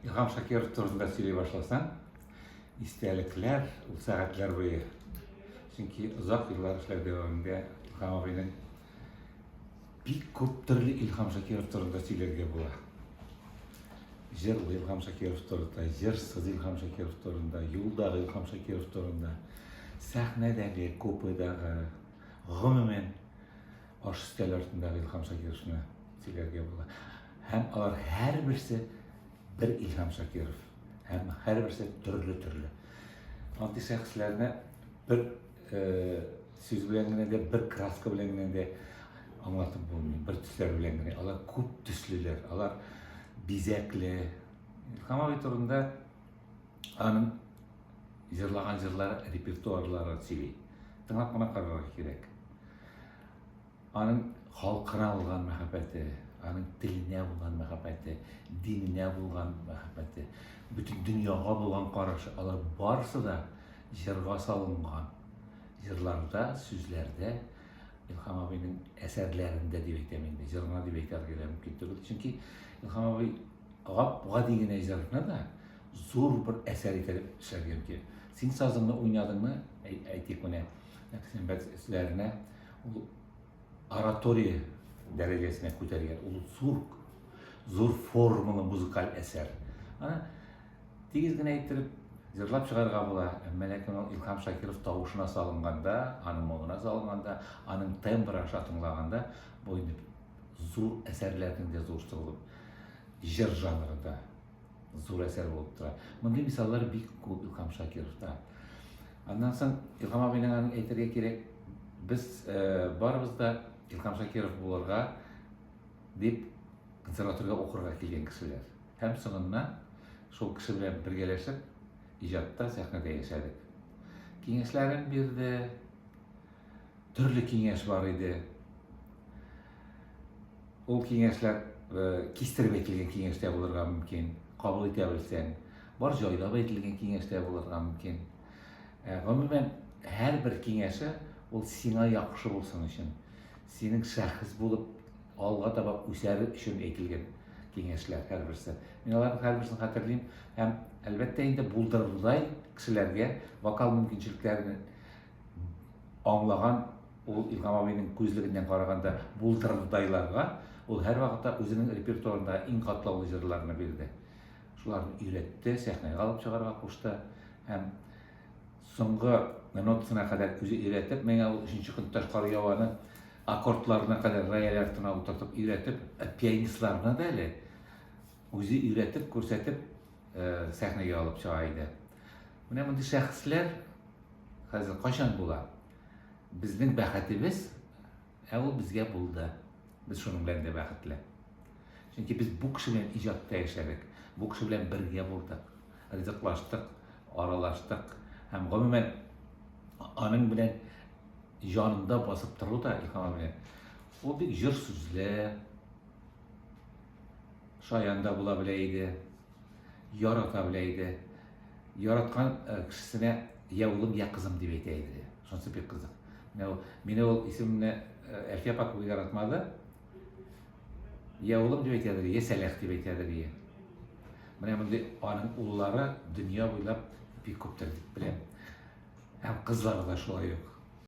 Илһам Шакиров турында сөйли башласаң, истәлекләр ул сәгатьләр буе. Чөнки озак еллар эшләү дәвамында Илһам абыйның бик күп төрле Илһам Шакиров турында сөйләргә була. Җырлы Илһам Шакиров турында, җырсыз Илһам Шакиров турында, юлдагы Илһам Шакиров турында, сәхнәдәге, купедагы, гомумән аш өстәле артындагы Илһам Шакировны сөйләргә була. Һәм алар һәрберсе бер Илһам Шакиров. Һәм һәрберсе төрле-төрле. Андый шәхесләрне бер э, сүз белән генә дә, бер краска белән генә дә аңлатып булмый, бер төсләр белән генә. Алар күп төслеләр, алар бизәкле. Илһам абый турында аның җырлаган җырлары репертуарлары сөйли. Тыңлап кына карарга кирәк. Аның халкына булган мәхәббәте, аның теленә булган мәхәббәте, диненә булган мәхәббәте, бөтен дөньяга булган карашы, алар барысы да җырга салынган. Җырларда, сүзләрдә, Илһам абыйның әсәрләрендә дип әйтәм инде, җыр гына дип әйтергә дә мөмкин түгел. Чөнки Илһам абый гап-гади генә җырны да зур бер әсәр итеп эшләргә мөмкин. Син сазыңны уйнадыңмы, әйтик менә, сәнгать сүзләренә ул оратория дәрәҗәсенә күтәргән. Ул зур, зур формалы музыкаль әсәр. Аны тигез генә иттереп җырлап чыгарга була, әмма ләкин ул Илһам Шакиров тавышына салынганда, аның моңына салынганда, аның тембры аша тыңлаганда, бу инде зур әсәрләрнең дә зурсы булып, җыр жанрында зур әсәр булып тора. Мондый мисаллар бик күп Илһам Шакировта. Аннан соң Илһам абыйның аның әйтергә кирәк, без э, барыбыз да Илһам Шакиров булырга дип консерваториягә укырга килгән кешеләр. Һәм соңыннан шул кеше белән бергәләшеп иҗатта, сәхнәдә яшәдек. Киңәшләрен бирде, төрле киңәш бар иде. Ул киңәшләр э, кистереп әйтелгән киңәш тә булырга мөмкин, кабул итә белсәң. Бар җайлап әйтелгән киңәш тә булырга мөмкин. Э, гомумән, һәрбер киңәше ул сиңа яхшы булсын өчен, синең шәхес булып алга таба үсәр өчен әйтелгән киңәшләр һәрберсе. Мин аларның һәрберсен хәтерлим һәм әлбәттә инде булдырырдай кешеләргә вокал мөмкинчелекләрен аңлаган ул Илһам абыйның күзлегеннән караганда булдырырдайларга ул һәрвакытта үзенең репертуарында иң катлаулы җырларны бирде. Шуларны өйрәтте, сәхнәгә алып чыгарга кушты һәм соңгы нотасына кадәр үзе өйрәтеп, миңа ул өченче көн тоташ кар яваны аккордларына кадәр рояль артына утыртып өйрәтеп, э, пианистларны да әле үзе өйрәтеп, күрсәтеп э, сәхнәгә алып чыга иде. Менә мондый шәхесләр хәзер кайчан була? Безнең бәхетебез, ә ул безгә булды. Без шуның белән дә бәхетле. Чөнки без бу кеше белән иҗатта яшәдек, бу кеше белән бергә булдык, ризыклаштык, аралаштык һәм гомумән аның белән җанында басып тору да Илһам белән. Ул бик җыр сүзле, шаян да була белә иде, ярата белә иде. Яраткан э, кешесенә я улым, я кызым дип әйтә иде. Шунысы бик кызык. Менә ул, мине ул исемне э, Әлфия апа күп яратмады. Я улым дип әйтәдер, я Сәләх дип әйтәдер. Я. Менә мондый аның уллары дөнья буйлап бик күптер дип беләм. Һәм кызлары да шулай ук.